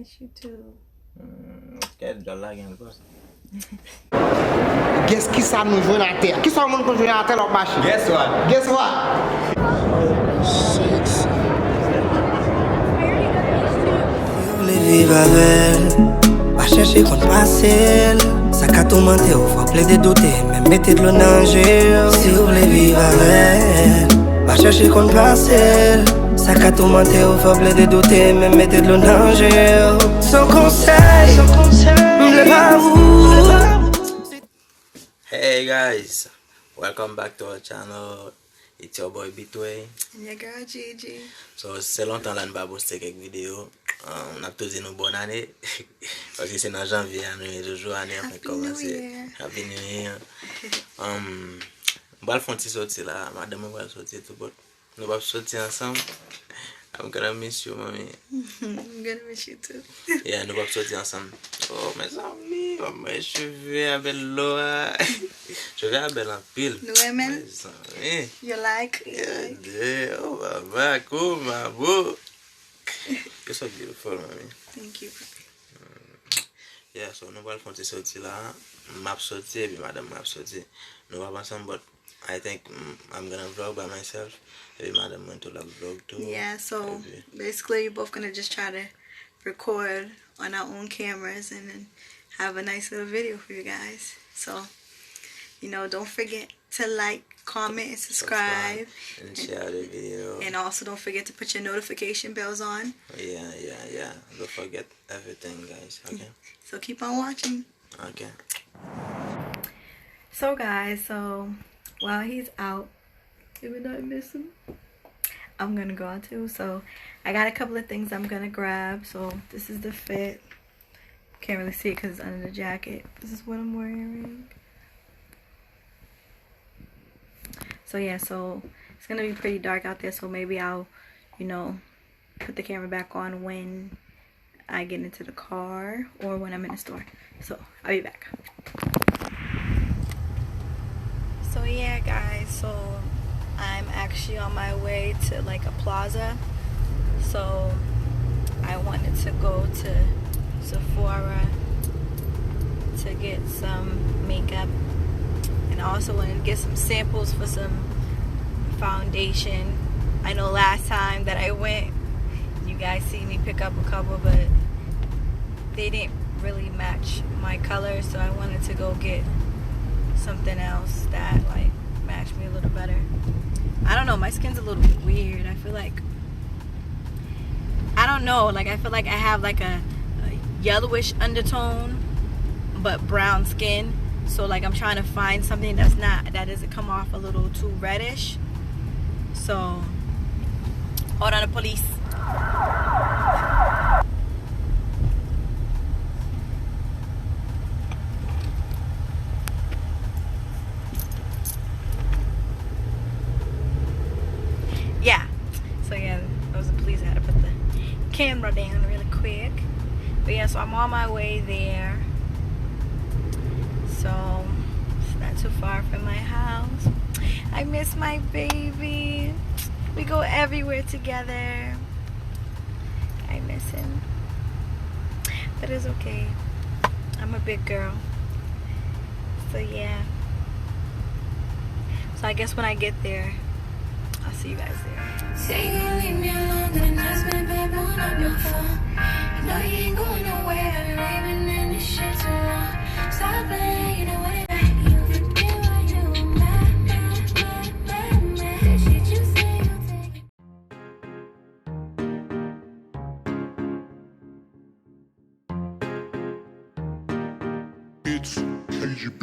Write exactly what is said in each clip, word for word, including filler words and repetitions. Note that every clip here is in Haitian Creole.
Miss you too. Kèt, djòl la gen l pase. Guess kisa nou jwenn atè? Kisa yon moun konn jwenn atè lè w ap mache? Guess what? Guess what? Si w vle viv avè l, pa chèche konn pase l. Sa ka toumante w, fò w plede doute, men mete dlo nan je w. Si w vle viv avè l, pa chèche konn pase l. Sa ka toumante w, fò w plede doute, men mete dlo nan je w. Son konsèy, m vle ba ou. Hey guys, welcome back to our channel. It's your boy Bitway. And your girl Gigi. So, se lontan la n pa poste kèk videyo. Um, n ap tou di nou bòn ane. Paske se nan janvye a nou ye toujou, ane an fèk Happy New kòmanse. Year. Happy New Year. Um, m pral fè yon ti soti la. Madanm mwen pral soti tou, but nou p ap soti ansanm. I'm gonna miss you, mami. I'm gonna miss you too. Yeah, nou p ap soti ansanm. Oh, mezanmi, mwen cheve a bèl lò a. Cheve a bèl anpil. Nou renmen l? Mezanmi. You like? You Yeah, like? yeah. Oh, baba, cool, my boo. You're so beautiful, mami. Thank you. Yeah, so nou pral fè yon ti soti la. M ap soti, epi madanm mwen ap soti. Nou p ap ansanm, but I think mm, I'm gonna vlog by myself. Epi madanm mwen tou l ap vlog tou. Yeah, so Epi- basically you're both gonna just try to record on our own cameras and then have a nice little video for you guys. So, you know, don't forget to like, comment, and subscribe. And share the video. And also don't forget to put your notification bells on. Yeah, yeah, yeah. Don't forget everything, guys. Okay? So keep on watching. Okay. So guys, so while he's out, even though I miss him, I'm gonna go out too. So I got a couple of things I'm gonna grab. So this is the fit. Can't really see it because it's under the jacket. This is what I'm wearing. So yeah, so it's gonna be pretty dark out there. So maybe I'll, you know, put the camera back on when I get into the car or when I'm in the store. So I'll be back. So yeah, guys, so I'm actually on my way to like a plaza. So I wanted to go to Sephora to get some makeup, and I also wanted to get some samples for some foundation. I know last time that I went, you guys see me pick up a couple, but they didn't really match my color, so I wanted to go get something else that like matched me a little better. I don't know, my skin's a little weird. I feel like I don't know, like I feel like I have like a, a yellowish undertone but brown skin. So like I'm trying to find something that's not, that doesn't come off a little too reddish. So hold on, the police. Yeah. So yeah, those are the police. I had to put the camera down really quick. But yeah, so I'm on my way there. So it's not too far from my house. I miss my baby. We go everywhere together. I miss him. But it's okay. I'm a big girl. So yeah. So I guess when I get there, I'll see you guys there. Say you gon' leave me alone, then I spend back on up my phone. I know you ain't going nowhere. I've been raving in this shit too long. Stop playing, you know what it. You forget why you were mad, mad, mad, mad, mad. That shit you say you take. It's K G B.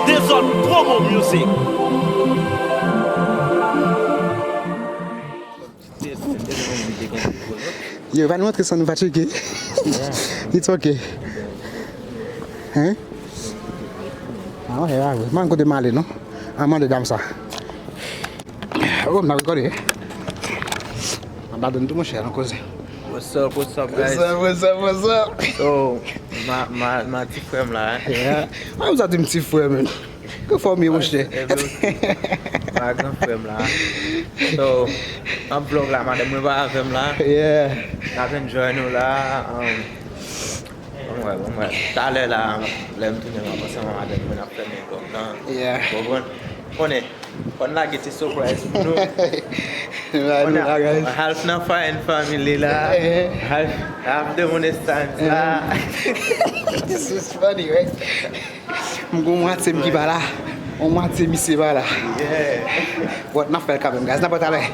Dezòd Promo Music. Yo, pa nou antre san nou pa tcheke. It's okay. Hein? Ah, ok, pa vre. Mwen kote m ale, non? An mande dam sa. Oh, m ap rekòde. An ba donn tou, monchè, nan koze. What's up, what's up, guys? What's up, what's up, what's up? So, ma, ma, ma ti frè m la, hein? Yeah. Mwen sa di m ti frè, man. Ke fòm ye, monchè? Ma gran frè m la. So, nan vlog la, madanm mwen pa avè m la. Yeah. N ap enjoy nou la. Um, Bon, wè, bon, wè. Talè la, lè m tounen, m ap ansanm ak madanm mwen, n ap fèmen vlog lan. Yeah. Ou konprann? Konnen, fò n lage ti surprise pou nou. Nou la, nou la, guys. Half nan Fire and Family la. Eh. Half, half de Renaissance la. Eh. This is funny, right? M gon mwatye m ki pa la. On mwatye misye pa la. Yeah. But n ap fè l kanmenm, guys. N ap wè talè.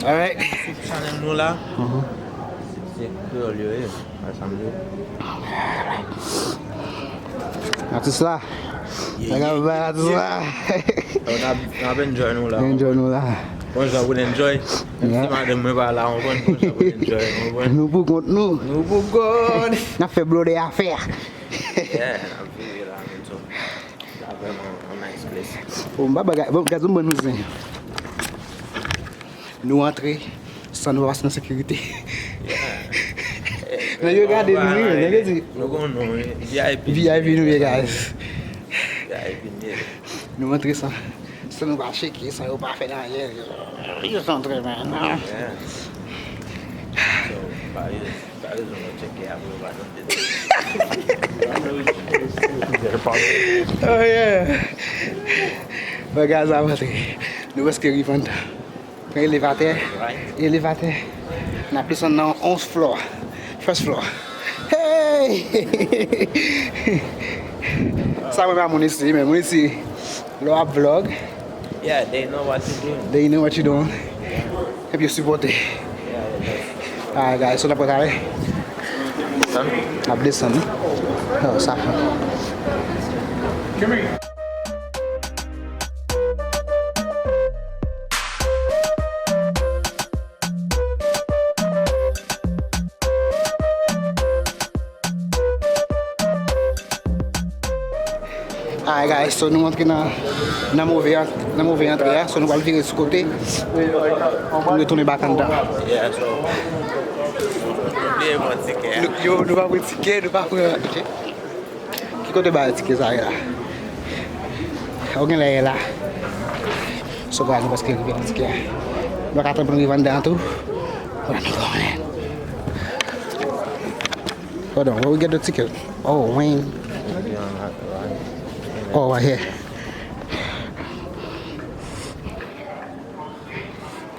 Alright. Sou channel nou la. Mhm. Se kreyòl yo ye. Sa m di. Atis la. Yeah, yeah. Nèg ap bay atis la. N ap, n ap enjoy nou la. Enjoy nou la. Bon jan pou n enjoy. Menm si madanm mwen pa la, on konn bon jan pou n enjoy, on konn. Nou pou kont nou. Nou pou kont. N ap fè blode afè a. Yeah, n ap vive la, menm tou. La vrèman on nice place. Bon, m pa bagay, bon, gad yon bon nou zen. Nou antre san nou pa pase nan sekirite. Yeah. Nèg yo gade nou, wi, nèg yo di, nou konn nou, wi. V I P. V I P nou ye, guys. V I P nou ye. Nou antre san, san nou pa tcheke, san yo pa fè n anyen. Yo antre, man. Yeah. So, pa, pa rezon nou tcheke apre yo pa tande. Oh, yeah. Bagay sa ap antre. Nou prèske rive anndan. Pran elevatè. Elevatè. N ap desann nan onz floor. First floor. Hey! Sa mwen pa moun isi, men moun isi, lè w ap vlog. Yeah, they know what you doing. They know what you doing. Epi yo sipòte. Yeah, yeah, yeah. Alright, guys, so n ap pral ale. Desann? N ap desann, wi. Oh, sa fè. Alright, guys, so nou antre nan, nan move an-, nan move antre a, so nou pral vire sou kote pou nou retounen back anndan. Yeah, so, nou bliye pran tikè a. Nou, yo, nou pa pran tikè, nou pa pran, ok. Ki kote ba yo tikè sa ye la? Ou gen lè ye la. So, guys, nou prèske rive nan tikè a. Nou pa ka tann pou nou rive anndan an tou. Pou nou konnen. Hold on, where we get the ticket? Oh, Wayne. Oh, right here.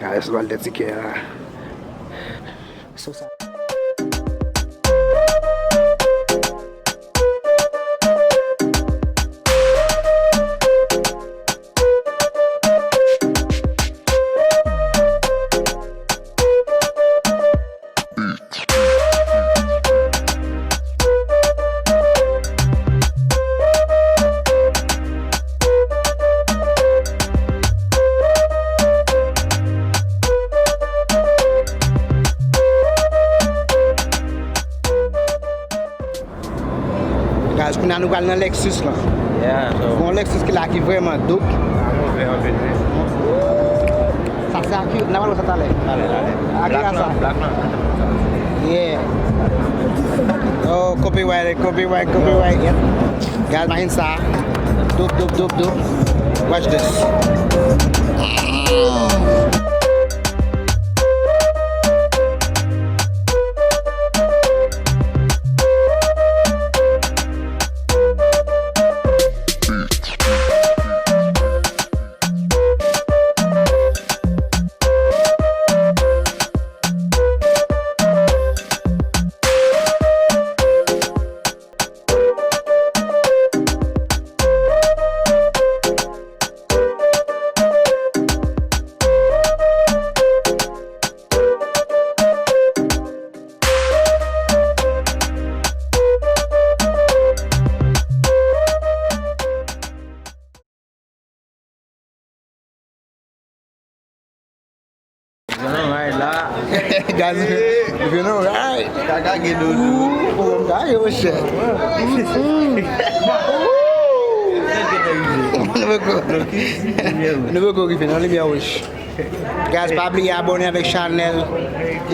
Guys, nou al de tikè a. So sa. Guys, kounye a nou pral nan Lexus lan. Yeah, so. Gon Lexus ki la ki vrèman dope. Sa move anpil, wi. Sa se Acura, n a pral wè sa talè. Talè, talè. Acura sa. Black lan, black lan. Yeah. Oh, copyright, copyright, copyright. Yep. Guys, machin sa. Dope, dope, dope, dope. Watch this. Guys, you know, right? Kaka gen dodo. Ou konn kaka, monchè. Nou poko, nou poko rive nan limyè wouj. Guys, pa bliye abòne avèk chanèl e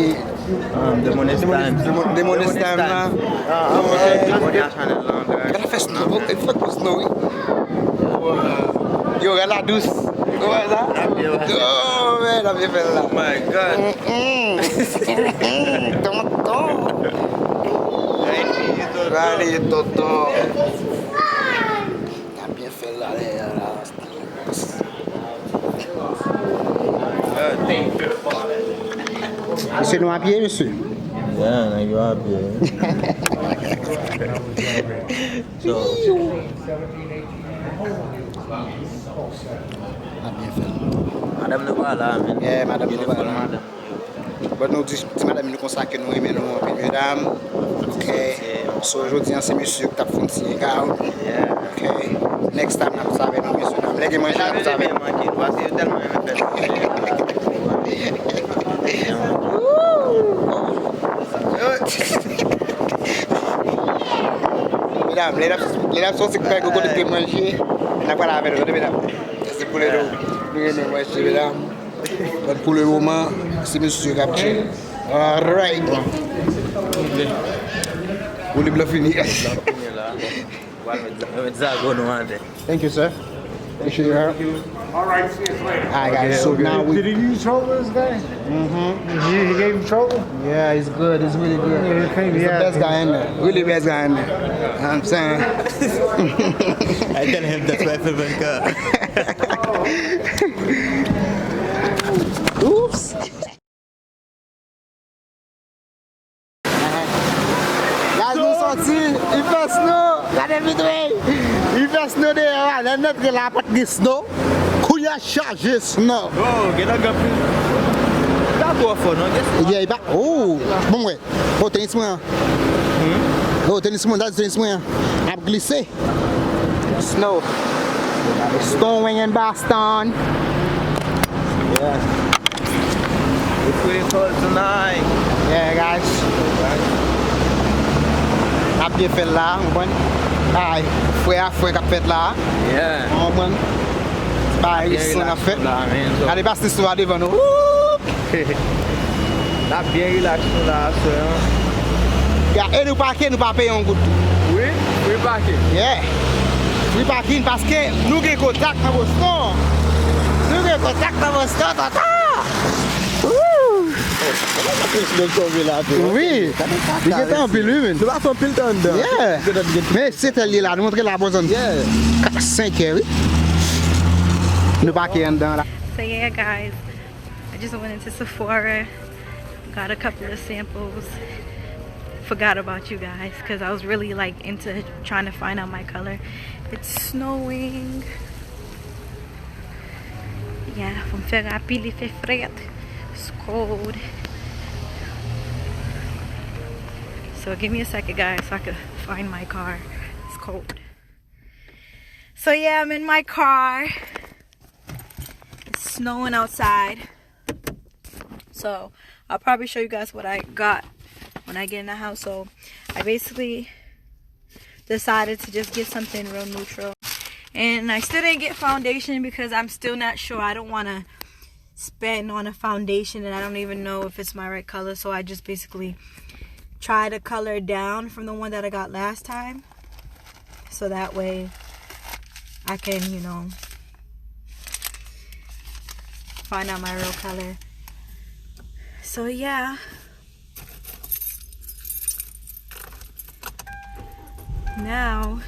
Um, the money time. The money time la. Ah, ok. Abòne a chanèl la, guys. Gade fè snow, oh, e fè gwo snow, wi. Yo, gade la dous. Ou wè sa? N ap byen pase. Oh, man, n ap byen fè l la. Oh my God. Mm-mm. Tonton. Gade, tonton. N ap byen fè l la, la, la. Mesye, nou a pye, mesye? Yeah, nèg yo a pye. So, a byen fè l. Madanm nou pa la, men. Yeah, madanm nou pa la. Telefòn madanm nou yo. But nou di, di madanm nou konsa ke nou renmen nou anpil, medam. Ok. So, jodi a, se mesye ki t ap fè yon ti ega. Yeah. Ok. Next time, n ap save nou, mesye dam. Lè gen manje, n ap save. Medam, lè n ap soti, lè n ap soti, fè gwo kote manje, n ap pale avè nou, tande, medam. Se pou lè nou, nou renmen manje, medam. But pou le moman, se mesye k ap chill. Alright. Olib la fini. Mwen met zago nou atè. Thank you, sir. Appreciate your help. All right, see you later. All right, guys. So now we. Did he use trouble, this guy? Mm-hmm. He, he gave him trouble? Yeah, he's good. He's really good. Yeah, he came, yeah. He's the best guy in there. Really best guy in there. You know what I'm saying? I tell him that's why I feel like, uh, Oops. Guys, nou soti, li fè snow, gade videyo. Li fè snow deyò a, lè n antre la, pa t gen snow. Kounye a chaje snow. Oh, gen anpil. Pa twò fò, non, gen snow. Yeah, li pa, oh, bon, wè. Oh, tenis mwen an. Hmm? Oh, tenis mwen, dat tenis mwen an ap glise. Snow. Snowing in Boston. Yeah. It's really cold tonight. Yeah, guys. N ap byen fè l la, ou konprann? Ay, fre a fre k ap fèt la. Yeah. Ou konprann? Bagay resan k ap fèt. Gade pase sou a devan nou. Woup! N ap byen rilaks nou la aswè an. Ya, e nou pake, nou pa peye yon goud tou. Wi, free parking. Yeah. Free parking paske nou gen kontak nan Boston. Nou gen kontak nan Boston, tonton. Woo! Wi. Li gentan anpil, wi, men. Nou pa fè anpil tan anndan. Yeah. Men se tèl li la, nou antre la bò zòn senk è, wi. Nou pake anndan la. So yeah, guys, I just went into Sephora, got a couple of samples. Forgot about you guys, 'cause I was really, like, into trying to find out my color. It's snowing. Yeah, fò m fè rapid, li fè frèt. It's cold. So give me a second, guys, so I can find my car. It's cold. So yeah, I'm in my car. It's snowing outside. So I'll probably show you guys what I got when I get in the house. So I basically decided to just get something real neutral. And I still didn't get foundation because I'm still not sure. I don't want to spend on a foundation and I don't even know if it's my right color. So I just basically tried a color down from the one that I got last time. So that way I can, you know, find out my real color. So yeah. Now,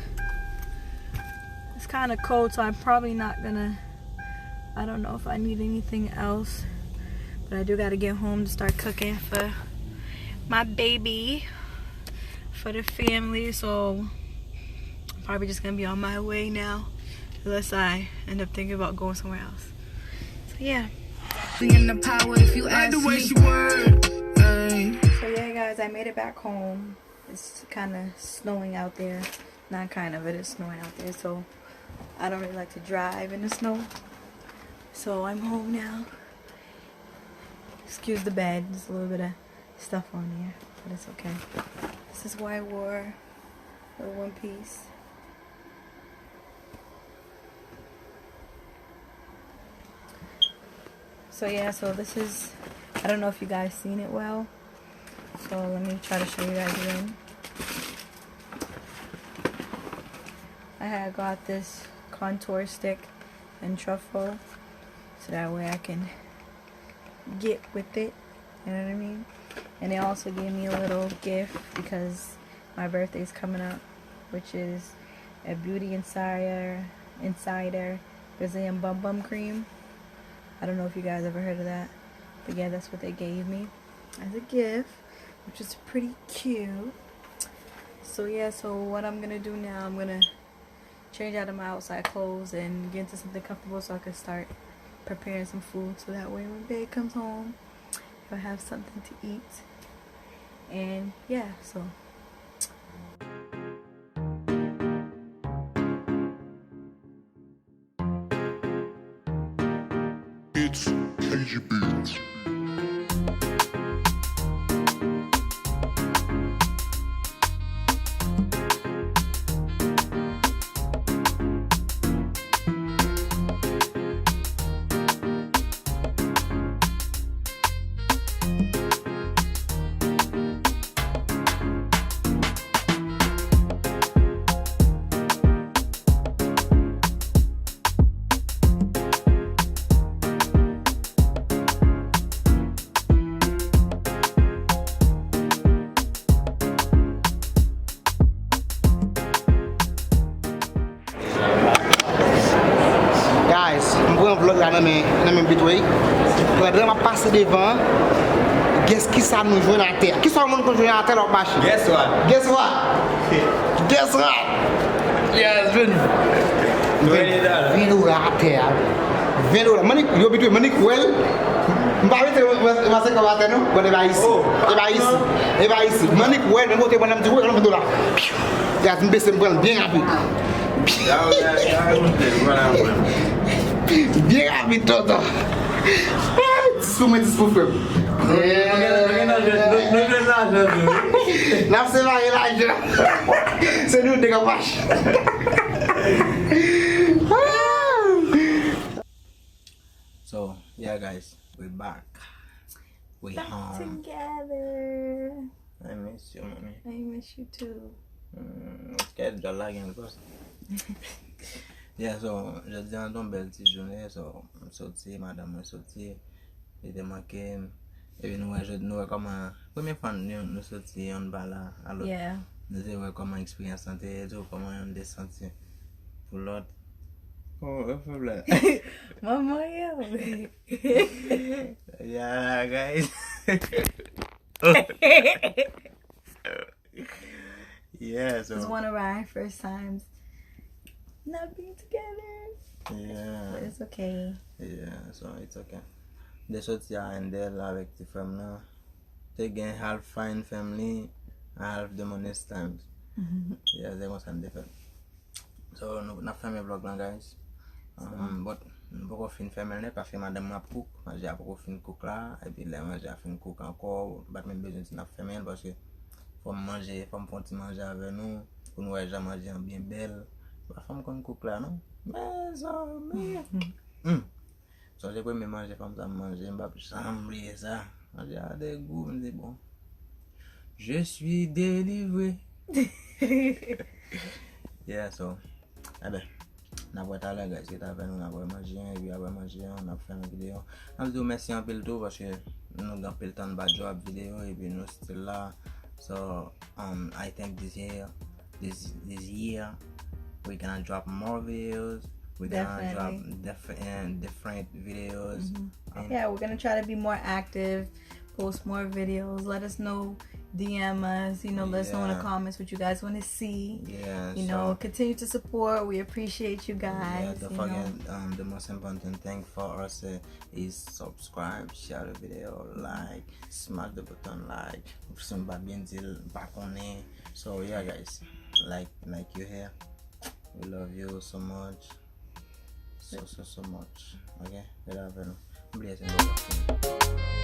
it's kind of cold, so I'm probably not gonna, I don't know if I need anything else, but I do gotta get home to start cooking for my baby, for the family, so I'm probably just gonna be on my way now, unless I end up thinking about going somewhere else. So yeah. In the power if you ask me. So yeah, guys, I made it back home. It's kind of snowing out there. Not kind of, it is snowing out there. So I don't really like to drive in the snow. So I'm home now. Excuse the bed, there's a little bit of stuff on here, but it's okay. This is why I wore the one piece. So yeah, so this is, I don't know if you guys seen it well. So let me try to show you guys again. I had got this contour stick and truffle, so that way I can get with it. You know what I mean? And they also gave me a little gift because my birthday is coming up, which is a Beauty Insider, Insider Brazilian Bum Bum Cream. I don't know if you guys ever heard of that, but yeah, that's what they gave me as a gift, which is pretty cute. So yeah, so what I'm gonna do now, I'm gonna change out of my outside clothes and get into something comfortable so I can start preparing some food so that way when babe comes home, he'll have something to eat. And yeah, so. It's K G B. Guys, m pran vlog la nan men nan men Bitway. Pandan m ap pase devan, guess kisa nou jwenn atè? Kisa yon moun konn jwenn atè lè w ap mache? Guess what? Guess what? Guess what? Yes, vin. Ven dola atè a. Ven dola. Manik, yo Bitway, Manik wè l. M pa mete m pase kòb atè non. Bon, e pa isi. E pa isi. E pa isi. Manik wè l, men kote mwen nan m di wè, ven dola. Guys, m bese m pran l byen rapid. Byen rapid, tonton. Sou mwen dis pou frè m. N ap separe lajan. Se nou de k ap mache. So, yeah, guys, we back. We Back home. Together. I miss you, mommy. I miss you too. Mm, kèt djòl la gen gòs. Yeah, so, jodi a nou te yon bèl ti jounen, so, m soti, madanm mwen soti, li te manke m. Epi nou wè jodi, nou wè kòman, premye fwa nou, nou soti, youn pa la, alò, Yeah. nou te wè kòman eksperyans lan te ye, tou kòman youn te santi pou lòt. Oh, e fè blè. Manman yo. Yeah, guys. Yeah, so. It's one of our first times not being together. But Yeah. It's okay. Yeah, so it's okay. M te soti a Handel avèk ti frè m nan. Te gen half fine family, half the money times. Yeah, se konsa n te fè. So, nou n ap fèmen vlog lan, guys. Um, but, m poko fin fèmen l nèt paske madanm mwen ap cook. Manje a poko fin cook la. Epi lè manje a fin cook ankò, m pa t menm bezwen di n ap fèmen l paske fò m manje, fò m fè yon ti manje avè nou. Pou nou wè jan manje an byen bèl. Pa fò m konn cook la, non. Mezanmi. Mm. Sonje premye manje fanm sa m manje, m p ap janm bliye sa. Manje a te gou, m di bon. Je suis délivré. Yeah, so. Enben, n ap wè talè, guys, rete avè nou, n ap wè manje an, epi apre manje an, n ap fèmen videyo. N ap di w mèsi anpil tou, paske nou gen anpil tan n pa drop videyo, epi nou still la. So, um, I think this year, this this year, we're gonna drop more videos. We're gonna drop Definitely. Different different videos. Yeah, we're gonna try to be more active, post more videos. Let us know, D M us, you know, let us know in the Yeah. comments what you guys want to see. Yeah, You know, so continue to support. We appreciate you yeah, guys. don't You know. Forget, um, the most important thing for us uh, is subscribe, share the video, like, smash the button like. Si m pa byen di l, m pa konnen. So yeah, guys, like like you here. We love you so much. So so so much. Okay? Rete avè nou. Oublie se nou.